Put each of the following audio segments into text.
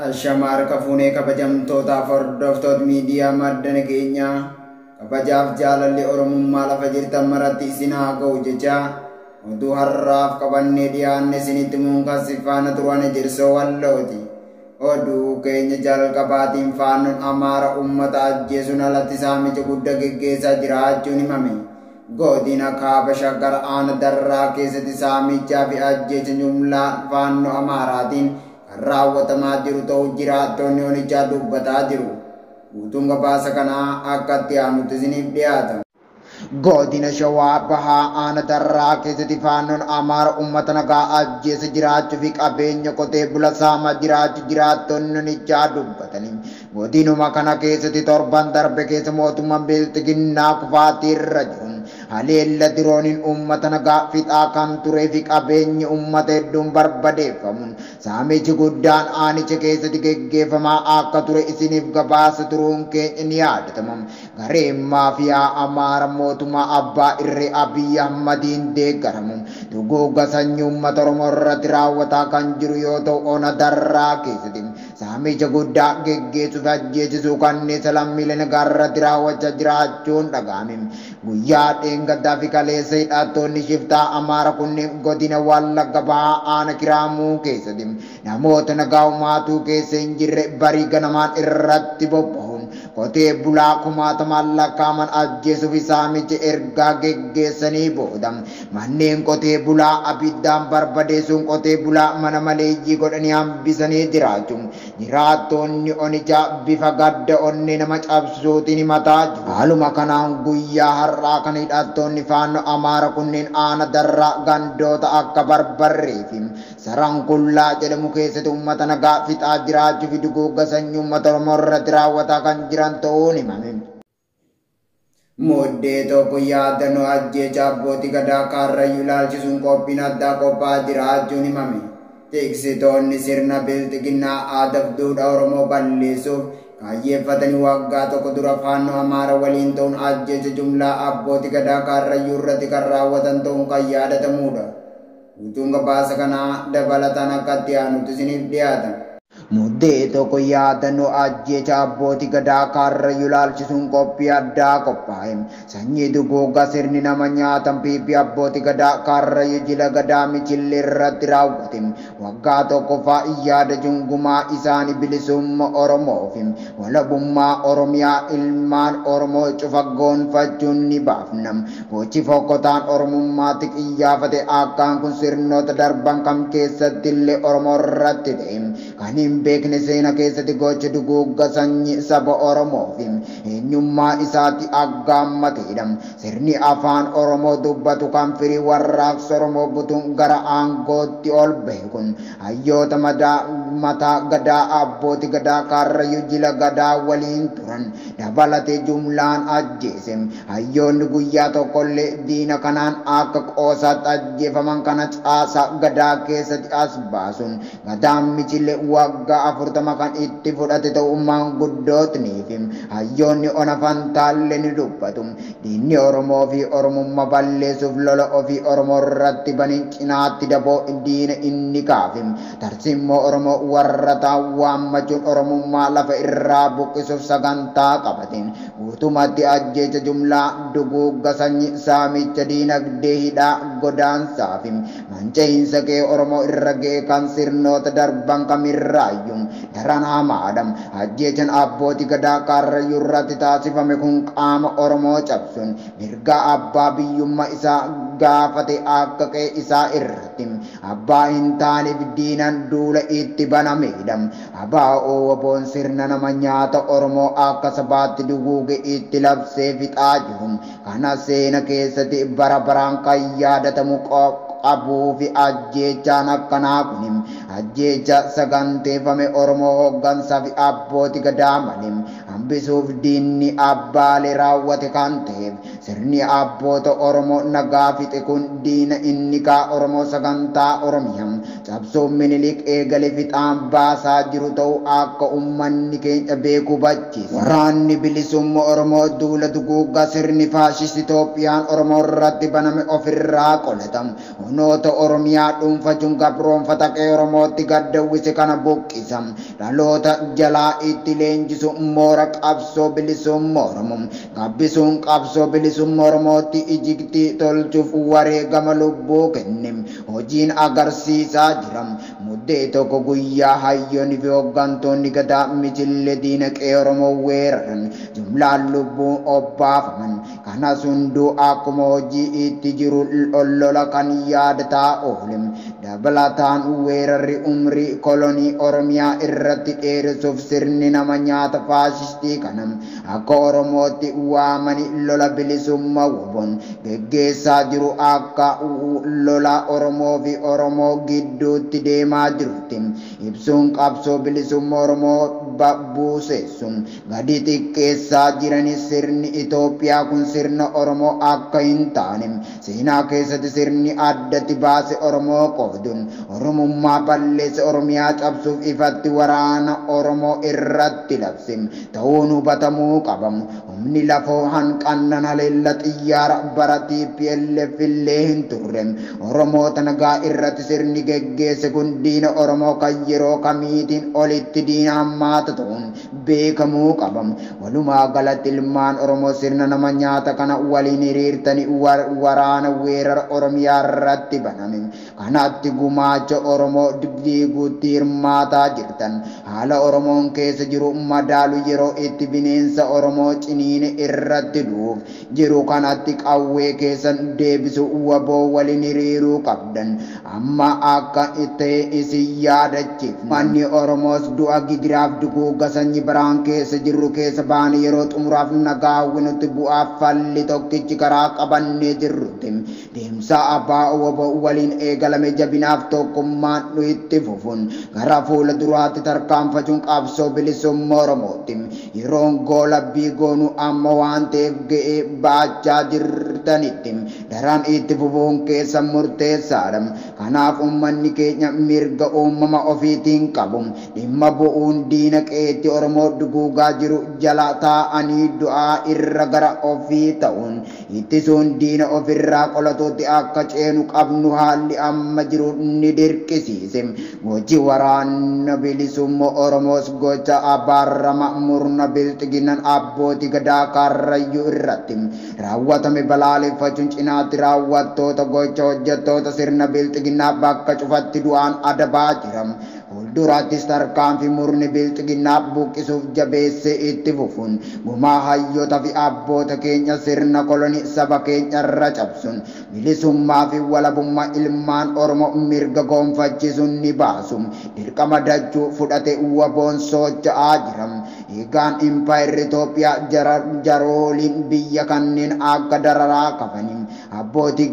Ashama harka fuunee kabajamtootaaf hordoftoota miidiyaa madda nageenyaa kabajaaf jaalalli Oromummaa lafa jirtan maratti isin haa ga'u jecha oduu har'aaf qabannee dhiyaanne isinitti muunkas faana turan Ejersoo Wallooti. Oduu keenya jalqabaatiin faannoon Amaara uummata ajjeesuun alatti saamicha guddaa geggeessaa jiraachuun himame. Godina Kaaba Shaggar Aana Darraa keessatti saamichaa fi ajjeecha jumlaa faannoo Amaaraatiin kan raawwatamaa jiru ta'uu jiraattonni onichaa dubbataa jiru. Guutuun gabaasa kanaa akka itti aanutti isiniif dhiyaata. Godina Shawaa Bahaa Aana Darraa keessatti faannoon Amaara uummata nagaa ajjeesa jiraachuu fi qabeenya qotee bulaa saamaa jiraachuu jiraattonni onichaa dubbatanii. Godinuma kana keessatti torban darbe keessa mootummaan Bilxiginnaa kufaatii irra jiru. Haleella dirooniin uummata nagaa fixaa kan turee fi qabeenyi uummata hedduun barbadeeffamuun saamichi guddaan aanicha keessatti geggeeffamaa akka ture isiniif gabaasa turuun keenya ni yaadatama. Gareen maafiyaa Amaara mootummaa abbaa irree Abiyyi Ahmadiin deeggaramu duguugga sanyii uummata Oromoo irratti raawwataa kan jiru yoo ta'u, ona Darraa keessatti saamicha guddaa geggeessuuf ajjeesisuu kanneen lammiilee nagaa irratti raawwachaa jiraachuun dhaga'ame. Guyyaa dheengaddaa fi kaleessa hidhattoonni shiftaa Amaara kunneen godina Wallagga Bahaa Aana Kiraamuu keessatti namoota nagaa humaatuu keessa hin jirre barii ganamaan irratti bobba'uun qotee bulaa kumaatamaan lakkaa'aman ajjeesuuf saamicha ergaa geggeessanii booda manneen qotee bulaa abiddaan barbadeessuun qotee bulaa mana maleeyyii godhanii hambisanii jiraachuun jiraattonni onichaa bifa gadda onnee nama cabsuutiin himataa jiru. Haaluma kanaan guyyaa har'aa kan hidhattoonni faannoo Amaara kunneen Aana Darraa gandoota akka Barbarree fi Sarankullaa jedhamu keessatti uummata nagaa fixaa jiraachuu fi duguugga sanyii uummata Oromoo irratti raawwataa kan jiran ta'uun himame. Muddee tokko yaadannoo ajjeecha abbootii gadaa Karrayyuu ilaalchisuun qophiin addaa qophaa'aa jiraachuun himame. Tiksitoonni sirna Bilxiginnaa aadaaf duudhaa Oromoo balleessuuf kaayyeeffatanii waggaa tokko dura faannoo Amaara waliin ta'uun ajjeecha jumlaa abbootii gadaa Karrayyuu irratti kan raawwatan ta'uun kan yaadatamudha. Guutuun gabaasa kanaa dabalataan akka itti aanutti isiniif dhiyaata. Muddee tokko yaadannoo ajjeecha abbootii gadaa Karrayyuu ilaalchisuun qophii addaa qophaa'e. Sanyii duguugga sirni nama nyaatan piipii abbootii gadaa Karrayyuu jila gadaa Michillee irratti raawwate. Waggaa tokkoffaa yaada jungumaa isaanii bilisummaa Oromoo fi walabummaa Oromiyaa ilmaan Oromoo cufa goonfachuun ni baafna. Gochi fokkotaan Oromummaatti qiyyaafate akkaan kun sirnoota darban kam keessatti illee Oromoo irratti ta'e. Kan hin beekne seena keessatti gocha duguugga sanyii saba Oromoo fi eenyummaa isaatti aggaammateedha. Sirni afaan Oromoo dubbatu kan firii warraaqsa Oromoo butuun gara aangootti ol bahe kun hayyoota mataa gadaa abbootii gadaa Karrayyuu jila gadaa waliin turan dabalatee jumlaan ajjeese. Hayyoonni guyyaa tokkollee diina kanaan akka qoosaatti ajjeefaman kana caasaa gadaa keessatti as baasuun gadaan Michillee waggaa 40 kan itti fudhate ta'uu maanguddootnii fi hayyoonni ona Fantaallee ni dubbatu. Diinni Oromoo fi Oromummaa balleessuuf lola ofii Oromoo irratti baniin cinaatti daboo diina inni kaafe. Tarsimmoo Oromoo warra ta'an waammachuun Oromummaa lafa irraa buqqisuuf sagantaa qabateen guutumatti ajjeecha jumlaa duguugga sanyii saamicha diinagdee hidhaa godaansaa fi manca'iinsa qe'ee Oromoo irra ga'e kan sirnoota darban kamirraayyuu daran hamaadha. Ajjeechaan abbootii gadaa Karrayyuu irratti taasifame kun qaama Oromoo cabsuun mirga abbaa biyyummaa isaa gaafate akka qe'ee isaa irratti abbaa hin taaneef diinaan duula itti banamedha. Abaa'oo waboon sirna nama nyaata Oromoo akka sabaatti duguuge itti labsee fixaa jiru. Kana seena keessatti bara baraan kan yaadatamu qabuu fi ajjeechaan akkanaa kun ajjeecha saganteeffame Oromoo hooggansaa fi abbootii gadaa malee hambisuuf diinni abbaalee raawwate kan ta'eef sirni abboota Oromoo nagaa fixe kun diina inni kaa Oromoo sagantaa Oromiyaa Cabsuun Minilik eegale fixaan baasaa jiru ta'uu akka uummanni keenya beeku hubachiisa. Waraanni bilisummaa Oromoo duula duguuggaa sirni faashistii Itoophiyaan Oromoo irratti baname ofirraa qolata. Humnoota Oromiyaa dhuunfachuun gabroonfata qe'ee Oromootti gaddawwise kana buqqisa. Dhaloota jalaa itti leenjisu moora qabsoo bilisummaa Oromoo. Gabbisuun qabsoo bilisummaa Oromootti ijiktii tolchuuf wareegama lubbuu kenne. Hojiin agarsiisaa jira. Muddee 1 guyyaa hayyoonni fi hooggantoonni gadaa michillee diina qe'ee Oromoo weeraran jumlaan lubbuun obbaafaman. Kanas hunduu akkuma hojii itti jiru ollola kan yaadataa oole. Dabalataan weerarri umrii kolonii Oromiyaa irratti dheeressuuf sirni nama nyaata faashistii kana akka Oromootti waamanii lola bilisummaa woboon geggeessaa jiru akka lola Oromoo fi Oromoo gidduutti deemaa jirutti ibsuun qabsoo bilisummaa Oromoo buuseessu gadi xiqqeessaa jirani. Sirni Itoophiyaa kun sirna Oromoo akka hin taane seenaa keessatti sirni addatti baase Oromoo qooduun Oromummaa balleesse Oromiyaa cabsuuf ifatti waraana Oromoo irratti labse ta'uun hubatamuu qaba. Humni lafoo hanqannan haleella xiyyaara bara TPLF illee hin turre. Oromoota nagaa irratti sirni geggeesse kun diina Oromoo kan yeroo kamiitiin olitti diina hammaata ta'uun beekamuu qaba. Walumaa galatti ilmaan Oromoo sirna nama nyaata kana waliin hiriirtanii waraana weerara Oromiyaa irratti baname. Kanatti gumaacha Oromoo diiguutti hirmaataa jirtan. Haala Oromoon keessa jiru madaalu yeroo itti bineensa Oromoo ciniine irratti du'uuf jiru kanatti qawwee keessan deebisu waboo waliin hiriiruu qabdan. Amma akka ta'e isin yaadachiif. Manni Oromoos du'a gidiraaf duguugga sanyii baraan keessa jirru keessa baane yeroo xumuraaf nagaa hawwinutti bu'aaf falli tokkichi karaa qabannee jirrutti. Deemsa abbaa waboo waliin eegalame jabinaaf tokkummaan nu itti fufuun gara fuula duraatti tarkaanfachuun qabsoo bilisummaa Oromootti. Yeroon goolabbii goonu amma waan ta'eef ga'ee baachaa jirtanitti daran itti fufuun keessa murteessaadha. Kanaaf uummanni keenya mirga uumama ofiitiin qabu dhimma bu'uun diina qeetti Oromoo duguugaa jiru jala taa'anii du'aa irra gara ofii ta'uun ittisuun diina ofirraa qolatuutti akka ceenu qabnu haalli amma jiru ni dirqisiise. Gochi waraana bilisummaa Oromoos gocha abaarama murna bilxiginan abbootii gadaa Karrayyuu irratti raawwatame balaaleffachuun cinaatti raawwattoota gocha hojjettoota sirna bilxiginaa bakka cufatti du'aan adabaa jira. Fuulduraattis tarkaanfii murni bilxiginaa buqqisuuf jabeessee itti fufuun gumaa hayyoota fi abboota keenya sirna kolonii saba keenya irra cabsuun bilisummaa fi walabummaa ilmaan Oromoo mirga gonfachiisuun ni baasu. Dirqama dachuu fudhate waboon socho'aa jira. Egaan impaayerri Itoophiyaa jarooliin biyya kanneen akka dararaa qabanii abbootii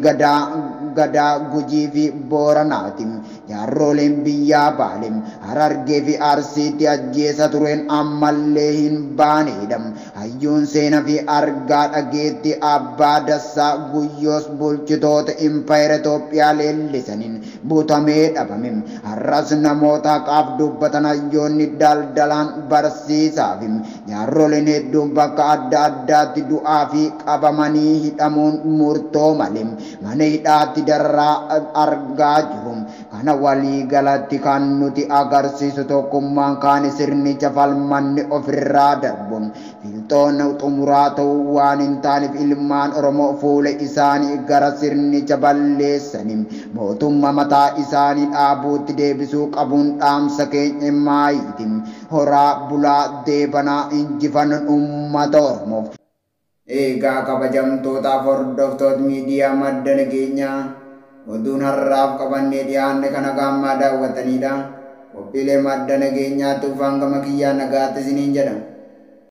gadaa Gujii fi Booranaati. Jaarroleen biyyaa Baale, Harargee fi Arsiitti ajjeesa tureen ammallee hin baanedha. Hayyuun seenaa fi argaa dhageetti abbaa Dassaa Guyyoos bulchitoota impaayera Itoophiyaa leellisaniin butamee dhabame. Har'as namoota haqaaf dubbatan hayyoonni daldalaan barsiisaa fi jaarroleen hedduun bakka adda addaatti du'aa fi qabamanii hidhamuun murtoo malee mana hidhaatti dararaa argaa jiru. Kana waliigalatti kan nuti agarsiisu tokkummaan kaan sirnicha falmanni ofirraa darbuun filtoon xumuraa ta'uu waan hin taaneef ilmaan Oromoo fuula isaanii gara sirnicha balleessanii mootummaa mataa isaanii dhaabuutti deebisuu qabuun dhaamsa keenya maayiiti. Horaa bulaa deebanaa injifannoon uummata Oromoof. Egaa kabajamtootaaf hordoftoota miidiyaa madda nageenyaa oduun har'aaf qabannee dhiyaanne kana gaammaa daawwatanidha. Qophiilee madda nageenyaatti ufaan gama kiyyaa nagaatti isiniin jedha.